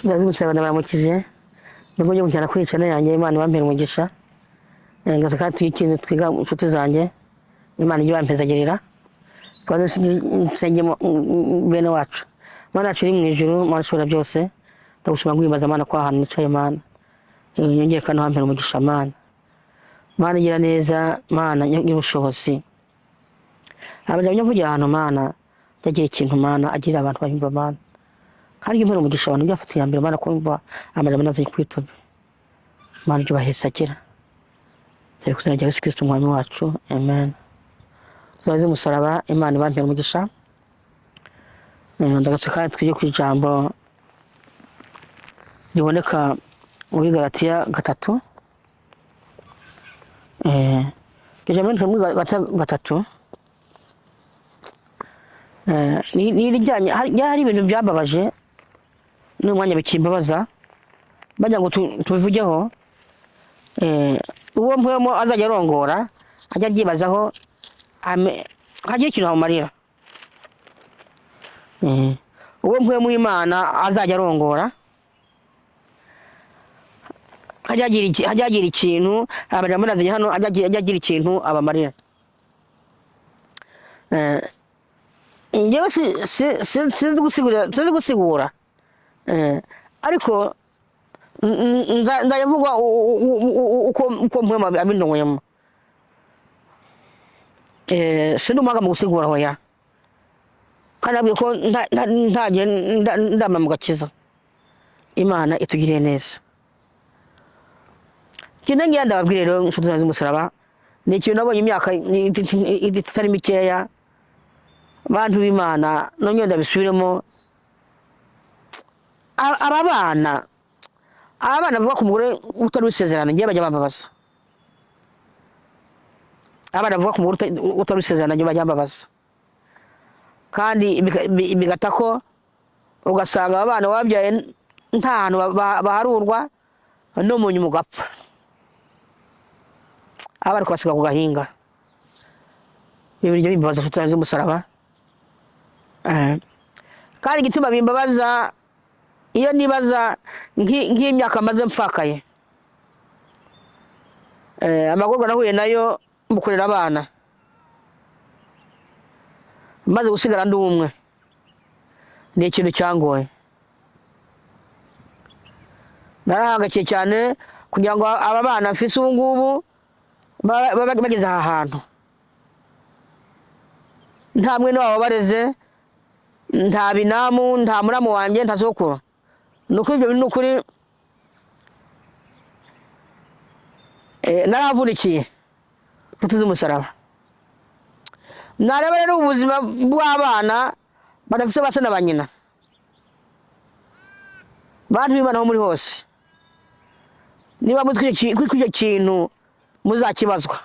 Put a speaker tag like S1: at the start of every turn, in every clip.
S1: Ndazi ndabaramukije nubwo ngiye gukina kuri channel yanjye. Imana ibampere umugisha. Ngaza kandi twiga ikintu, twiga inshuti zanjye. Imana ijye ibampezagirira. Twaze nsenge bene wacu. Mana yacu iri mu ijuru, Mana ishobora byose, ndagushima nkwimbaza Mana ko ahantu nicaye Mana. Nyongere kandi uhampere umugisha Mana. Mana igira neza, Mana y'ubushobozi. Abajya mvugira ahantu Mana, yagira ikintu Mana agirira abantu bayumva Mana. Kandi ujye umpera umugisha abantu ujya iya mbere Mana kumva amajambo nazanye kuri YouTube. Mana ujye ubahesagira. Turi ku izina rya Yesu Kristo umwami wacu. Amen. Tuzaze umusaraba, Imana ibampere umugisha. Ndagatse kandi twige ku ijambo riboneka muri Galatiya 3. Ijambo riboneka muri Galatiya 3. Ni irijyanye, hari ibintu byambabaje n'umwanya bikimbabaza bajya ngo tubivugeho. Uwo mpwemo azajya arongora ajya abyibazaho, hagire ikintu amumarira. Uwo mpwemo Imana azajya arongora hajya agira ikintu amajambo nazanye hano, ajya agira ikintu abamarira. Njyewe sinzi gusigura, sinzi gusigura. Ariko ndayavuga uko mpwema abindongoyemo. Sindi umuhanga mu gusigura, hoya, kandi nabwiye ko ntagiye ndama mu gakiza. Imana itugiriye neza. Ikintu ngiye ndababwira rero inshuti zanjye z'umusaraba, ni ikintu nabonye imyaka itari mikeya. Bantu b'Imana, nongeye ndabisubiremo, aba bana, aba bana bavuga ku mugore utari w'isezerano, ngiye bajya bambabaza. Abana bavuga ku mugore utari w'isezerano ngiye bajya bambabaza, kandi bigata ko ugasanga aba bana wabyaye nta hantu baharurwa, no mu nyuma ugapfa abana kubasiga ku gahinga. Ibyo bimbabaza inshuti zanjye z'umusaraba. Kandi igituma bimbabaza, iyo nibaza nk'imyaka maze mfakaye, amagorwa nahuye nayo mu kurera abana, maze gusigara ndi umwe, ni ikintu cyangoye. Narahangayikiye cyane kugira ngo aba bana mfise ubu ngubu bageze aha hantu, nta mwene wabo bareze, nta binamu, nta muramu wanjye, nta sokuru. Ni ukuri ibyo bintu, ni ukuri naravunikiye inshuti z'umusaraba. Nareba rero ubuzima bw'abana badafise ba se na ba nyina. Bantu b'Imana ho muri hose, niba muzi ko icyo kintu muzakibazwa.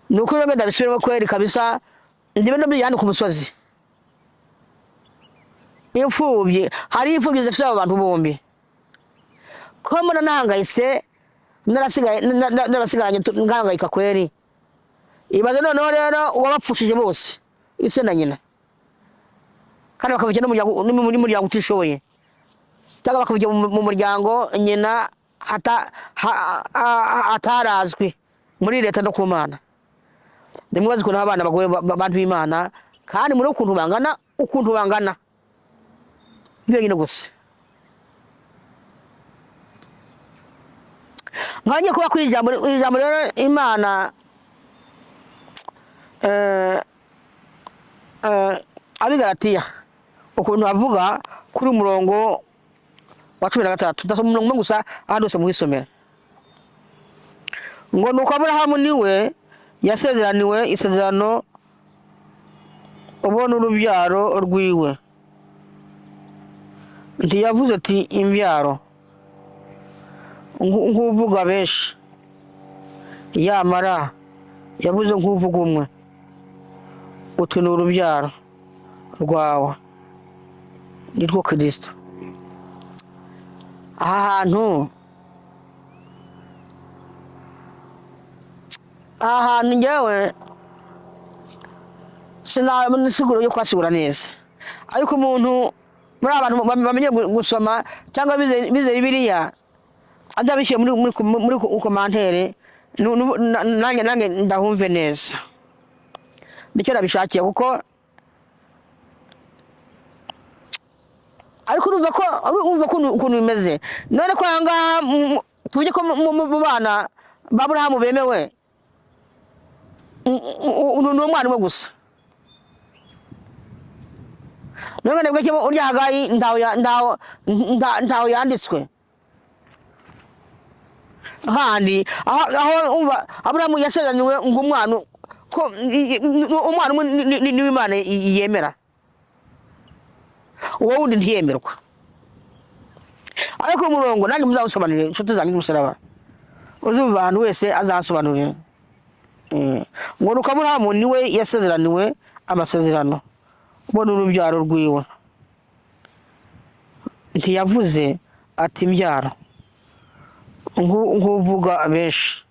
S1: Ni ukuri rero ndabisubiremo kweri kabisa, ndibe no hano ku musozi. Imfubyi, hari imfubyi zifite abo bantu bombi, ko mbona nahangayitse, narasigaye narasigaranye ngahangayika kweri. Ibaze noneho rero uwabapfushije bose, ise na nyina, kandi bakavukira n'umuryango utishoboye, cyangwa bakavukira mu muryango nyina atarazwi muri leta no ku Mana. Nimwibaze ukuntu abana bagoye bantu b'Imana, kandi muri ukuntu bangana, ukuntu bangana byonyine gusa. Nkanjye kuba kuri ijambo, ijambo rero Imana Abigalatiya ukuntu avuga kuri umurongo wa 13, ndasoma umurongo umwe gusa, ahandi hose muhisomera. Ngo nuko Aburahamu niwe yasezeraniwe isezerano, ubona urubyaro rwiwe, ntiyavuze ati imbyaro nk'uvuga benshi, yamara yavuze nk'uvuga umwe, uti ni urubyaro rwawe, nirwo Kristo. Aha hantu, aha hantu njyewe sinabona insiguro yo kuhasigura neza, ariko umuntu Muri abantu bamenye gusoma cyangwa bize Bibiliya, azabishyire muri commentaire, nanjye ndahumve neza. Nicyo nabishakiye, kuko ariko urumva ko ukuntu bimeze. None ko aha ngaha tuvuge ko mu bana ba Aburahamu bemewe ni umwana umwe gusa. None nabwo ko urya Hagayi ntaho yanditswe handi aho umva Aburahamu yasezeraniwe ngo umwana, ko umwana umwe niwe Imana yemera, uwo wundi ntiyemerwa. Ariko umurongo nanjye muzawusobanurire, inshuti zanjye z'umusaraba, uzumva ahantu wese azansobanurire. Ngo nuko Aburahamu niwe yasezeraniwe amasezerano, bo n'urubyaro rwiwe. Ntiyavuze ati imbyaro nk'uvuga benshi,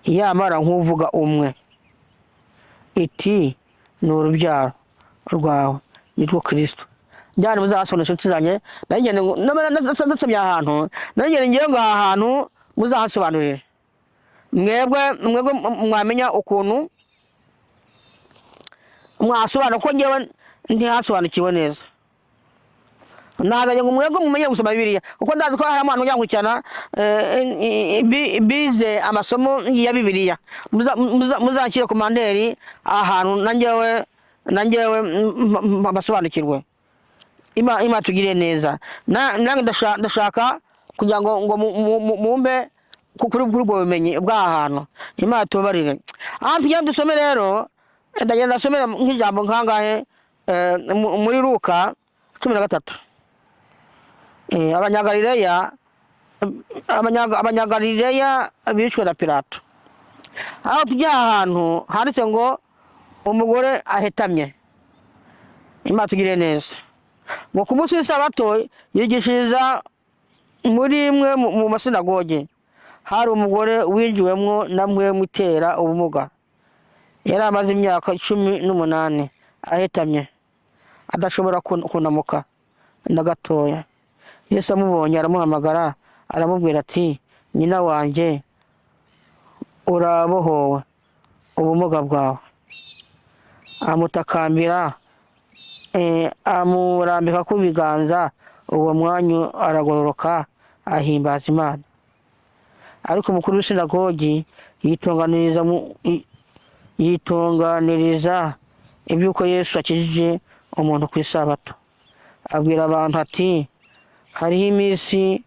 S1: yamara nk'uvuga umwe, iti ni urubyaro rwawe, nitwo Kristo. Njyane muzahasobanurira, inshuti zanjye. Nagende nasomye ahantu, nagende ngewe ngo aha hantu muzahasobanurire mwebwe mwamenya ukuntu mwasobanura, ko ngewe ntihasobanukiwe neza. Nazanye ngo mwebwe mumenye gusoma Bibiliya, kuko ndazi ko hari abantu unyankurikirana bize amasomo ya Bibiliya. Muzanshyire commentaire ahantu nanjyewe basobanukirwe. Ima tugire neza. Nange ndashaka kugira ngo mumpe kuri ubwo bumenyi bw'aha hantu. Imana tubabarire. Aha tugira dusome rero, ndagenda ndasomera nk'ijambo nkangahe, muri Luka 13. Abanyagalileya bishwe na Pilato. Aho tujya ahantu handitse ngo umugore ahetamye. Imana tugire neza. Ngo ku munsi w'isabato yigishiriza muri imwe mu masinagogi. Hari umugore winjiwemwo na mpwemu itera ubumuga, yari amaze imyaka 18 ahetamye, adashobora kunamuka na gatoya. Yesu amubonye aramuhamagara, aramubwira ati nyina wanjye, urabohowe ubumuga bwawe. Amutakambira, amurambika ku biganza, uwo mwanya aragororoka, ahimbaza Imana. Ariko umukuru w'isinagogi yitunganiriza iby'uko Yesu akijije umuntu ku isabato, abwira abantu ati hariho iminsi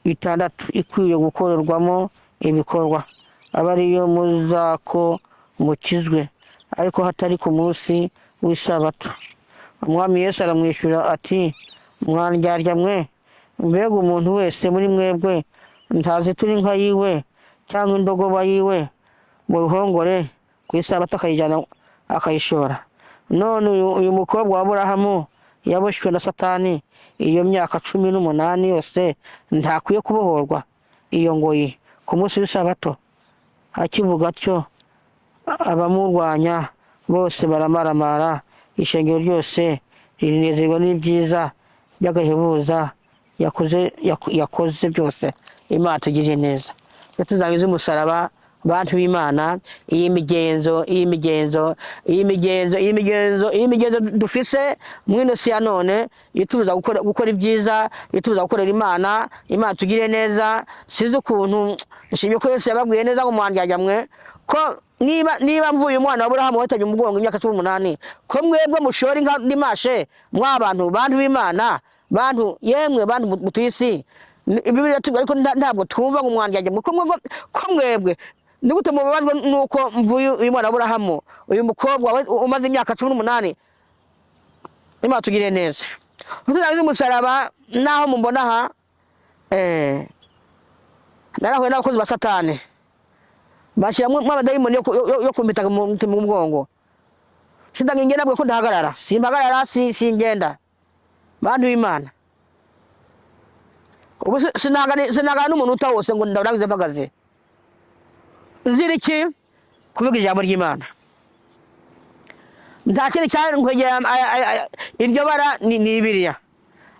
S1: 6 ikwiye gukorerwamo ibikorwa, aba ariyo muzako mukizwe, ariko hatari ku munsi w'isabato. Umwami Yesu aramwishyura ati mwandyarya mwe, mbega umuntu wese muri mwebwe ntazitura inka yiwe cyangwa indogoba yiwe mu ruhongore ku isabato akayijyana akayishora? None uyu mukobwa wa Aburahamu yaboshywe na Satani iyo myaka 18 yose, ntakwiye kubohorwa iyo ngoyi ku munsi w'isabato? Akivuga atyo abamurwanya bose baramaramara, ishengero ryose rinezerwa n'ibyiza by'agahebuza yakoze byose. Imana tugirire neza. Inshuti zanjye z'umusaraba, bantu b'Imana, iyi migenzo, iyi migenzo, iyi migenzo, iyi migenzo, iyi migenzo dufise mwino si ya none, itubuza gukora ibyiza, itubuza gukorera Imana. Imana tugirire neza. Sinzi ukuntu nshimye ko Yesu yababwiye neza ngo mwandyarya mwe, ko niba mvuye umwana wa Aburahamu wahitabye umugongo imyaka 18, ko mwebwe mushora inka dimashe, mwa bantu, bantu b'Imana, bantu yemwe, bantu mutuye isi. Bibiliya itubwira, ariko ntabwo twumva ngo mwandyarya mwe, ko mwebwe ni gute mubabazwa nuko mvuye uyu mwana wa Aburahamu, uyu mukobwa umaze imyaka 18? Imana tugirire neza. Tuzaze umusaraba naho mumbona aha, narahuye n'abakozi ba Satani, bashyiramo abadayimoni yo kumpita mu mugongo. Sinda ngenda nabwo ko ndahagarara, simpagarara, singenda. Bantu b'Imana, ubu sinagana n'umuntu utawose ngo ndarangize mpagaze. Nzira iki? Kuvuga ijambo ry'Imana. Nta kindi cyankwegera iryo bara ni Bibiliya,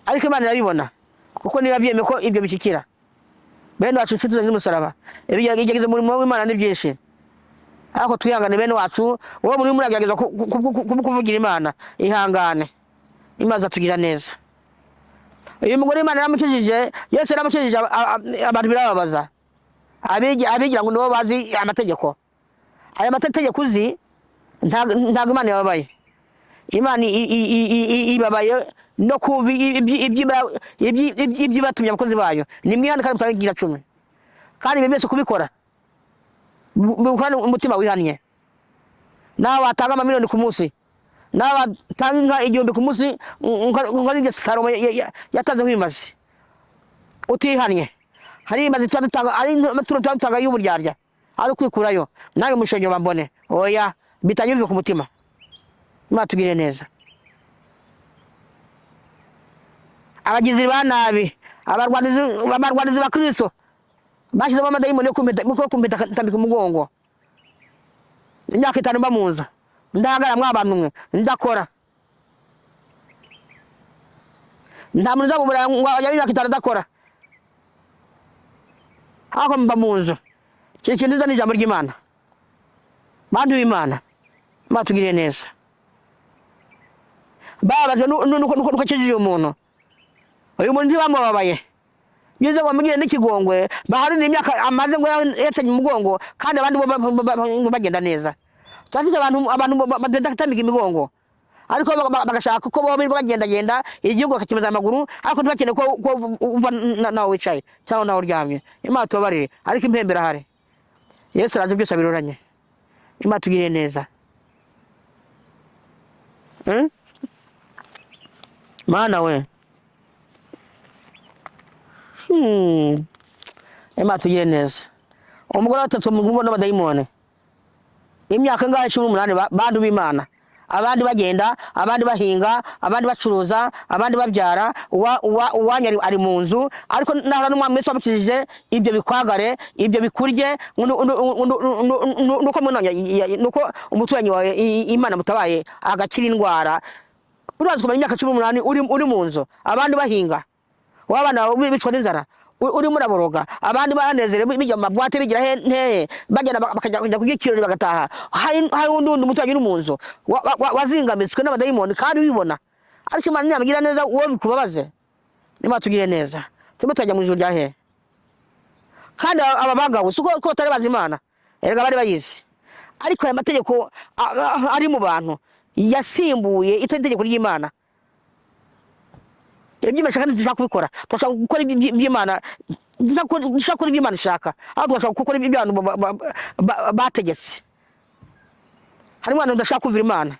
S1: ariko Imana irabibona kuko niba byemeye ko ibyo bishyikira bene wacu. Inshuti zanjye z'umusaraba, ibigeragezo mu murimo w'Imana ni byinshi, ariko twihangane bene wacu. Wowe muri muragerageza kuvugira Imana, ihangane, Imana izatugira neza. Uyu mugore Imana yaramukijije, Yesu yaramukijije, abantu birababaza. Abigira ngo nibo bazi amategeko. Aya mategeko uzi, ntabwo Imana yababaye. Imana ibabaye no kumva ibyo ibatumye abakozi bayo. Ni mwihane kandi mutange igira cumi, kandi ibi byose kubikora bikorane umutima wihannye. Nawe watanga amamiliyoni ku munsi, nawe watanga inka 1000 ku munsi, nka zirya Salomo yatanzeho ibimazi, utihannye. Hari ibimazi tuba dutanga, hari amaturo tuba dutanga y'uburyarya, ari ukwikurayo nawe mushonyo bambone. Oya, bitange bivuye ku mutima. Imana tugirire neza. Abagizi ba nabi, abarwanizi ba Kristo bashyizemo amadayimoni yo kumpeta tambika umugongo. Imyaka 5 mba mu nzu, ndahagara mwa bantu mwe, ndakora. Nta muntu uzamubura ngo ajya imyaka 5 adakora, ariko mba mu nzu. Iki kintu nzi ni ijambo ry'Imana. Bantu b'Imana, Imana tugirire neza. Babajwe nuko akijije umuntu. Uyu muntu ntibamubabaye byiza ngo bamugire n'ikigongwe, baharure imyaka amaze ngo yatanye umugongo, kandi abandi bo bagenda neza. Turafise abantu badatambika imigongo, ariko bagashaka ko bo birirwa bagendagenda igihugu bakakibaza amaguru, ariko ntibakeneye ko uva nawe wicaye cyangwa nawe uryamye. Imana tubabarire, ariko impembe irahari. Yesu araje, byose abiroranye. Imana tugirire neza. Mana we. Imana tugirire neza. Umugore wa gatatu mu n'abadayimoni imyaka ngaho 18. Bantu b'Imana, abandi bagenda, abandi bahinga, abandi bacuruza, abandi babyara, uwanyu ari mu nzu. Ariko nahora n'umwami wese wamukijije, ibyo bikwagare, ibyo bikurye, nuko nuko umuturanyi wawe Imana mutabaye agakira indwara. Urazi kumara imyaka 18 uri mu nzu, abandi bahinga, wabana bawe bicwa n'inzara, urimo uraboroga, abandi banezerewe bijya mu mabwate, bigira hehe, bagenda bakajya kujya kurya ikirori bagataha. Hari undi wundi muturanyi uri mu nzu wazingamitswe n'abadayimoni kandi ubibona, ariko Imana ntiyamugira neza uwo bikubabaze. Imana tugire neza. Turimo turajya mu ijuru rya hehe? Kandi aba bagabo si uko ko batari bazi Imana, erega bari bayizi, ariko aya mategeko ari mu bantu yasimbuye itegeko ry'Imana. Ibyo Imana dushaka kubikora, turashaka gukora iby'Imana, dushaka gukora ibyo Imana ishaka, ahubwo turashaka gukora ibyo abantu bategetse. Harimo abantu badashaka kumvira Imana.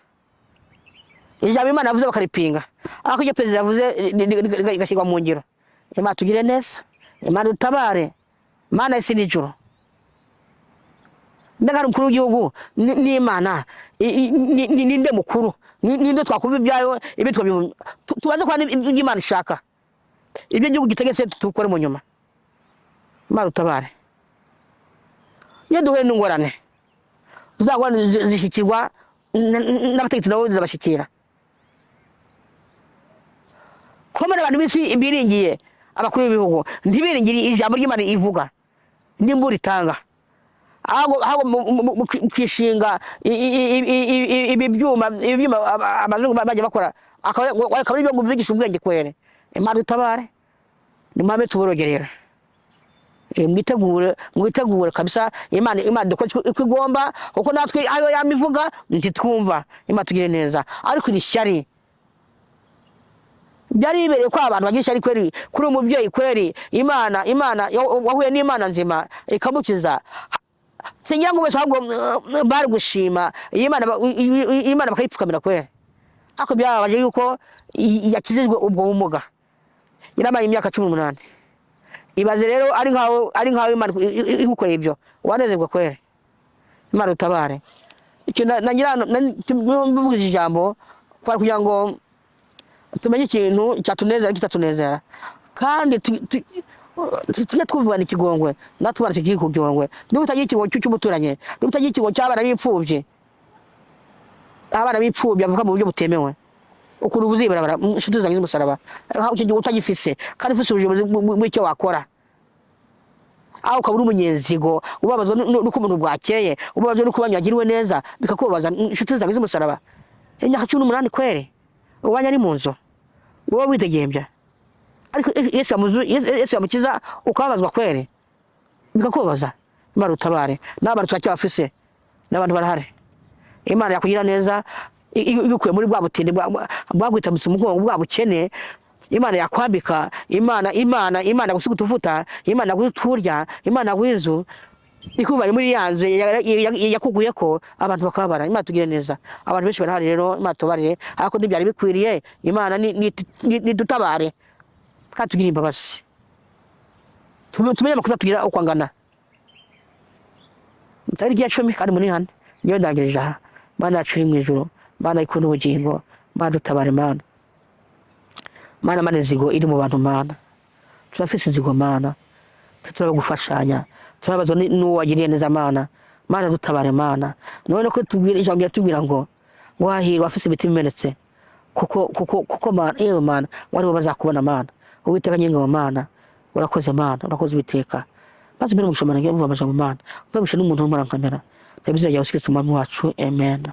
S1: Ijambo Imana yavuze bakaripinga, ariko ibyo perezida yavuze rigashyirwa mu ngiro. Imana tugire neza, Imana dutabare, Imana y'isi n'ijuru. Mbega hari umukuru w'igihugu n'Imana, ninde mukuru? Ninde twakumva ibyayo? Ibi twabivuga, tubaze ko ibyo Imana ishaka, ibyo igihugu gitegetse tukore mu nyuma. Imana utabare. Iyo duhuye n'ingorane, za ngorane zishyikirwa n'abategetsi, nabo zirabashyikira. Komera abantu b'isi biringiye abakuru b'ibihugu, ntibiringire ijambo ry'Imana ivuga n'imbura itanga, ahubwo mukishinga ibi byuma abazungu bajya bakora, akaba ari byo bigisha ubwenge kwere. Imana utabare, ni mwame tuborogerera. Mwitegure, mwitegure kabisa. Imana dukora uko igomba, kuko natwe ayo yamivuga ntitwumva. Imana tugire neza. Ariko iri shyari byari bibereye ko abantu bagira ishyari kweri kuri uyu mubyeyi kweri. Imana wahuye n'Imana nzima ikamukiza, singira ngo wese ahubwo bari gushima iyi Imana, iyi Imana bakayipfukamira kweri. Ariko byababaje yuko yakijijwe ubwo bumuga yaramaye imyaka 18. Ibaze rero ari nkaho Imana igukoreye ibyo, wanezerwa kweri. Imana utabare. Icyo nagira mvuga ijambo kwari kugira ngo tumenye ikintu cyatunezera kitatunezera, kandi tujye twumvana ikigongwe, natwe tubana tugiye kugongwe. Niba utagira ikigongwe cy'umuturanyi, niba utagira ikigongwe cy'abana b'imfubyi. Abana b'ipfubyi bavuka mu buryo butemewe, ukuntu buzuye ibarabara. Inshuti zanjye z'umusaraba, aho icyo gihe utagifise kandi ufise ubushobozi bw'icyo wakora, aho ukaba uri umunyenzigo, ubabazwa n'uko umuntu bwakeye, ubabazwa n'uko banyagiriwe neza, bikakubabaza. Inshuti zanjye z'umusaraba, imyaka 18 kwere ubanya ari mu nzu, wowe witegembya, ariko Yesu Yesu yamukiza ukababazwa kwere, bikakubabaza. Imana utabare n'abantu turacyabafise, n'abantu barahari. Imana yakugira neza igukuye muri bwa butindi bwagwitamitse umugongo, bwa bukene. Imana yakwambika, Imana yagusiga utuvuta, Imana yaguha uturya, Imana yaguha inzu, ikuvanye muri ya nzu yakuguyeko, abantu bakababara. Imana tugire neza, abantu benshi barahari rero. Imana tubarire, ariko ntibyari bikwiriye. Imana nidutabare kandi tugire imbabazi. Tumenye amakosa tugira uko angana. Mutari irya cumi kandi munihane. Niyo ndangirije aha. Mana yacu uri mu ijuru, Mana ikunda ubugingo, Mana dutabare, Mana, Mana, Mana, inzigo iri mu bantu, Mana, turafise inzigo, Mana, turaba gufashanya, turabazwa n'uwo wagiriye neza. Mana, Mana, dutabare, Mana. None ko tubwira ijambo tubwira ngo wahirwa afise imitima imenetse, kuko Mana, yewe Mana, wari bo bazakubona. Mana, Uwiteka nyingabo, Mana, urakoze. Mana, urakoze. Uwiteka, maze mbere umugisha. Mana, ngiye mvuga amajambo. Mana, umpe umugisha n'umuntu w'umurankamera. Ndabizira ryawe Kristo umwami wacu, amen.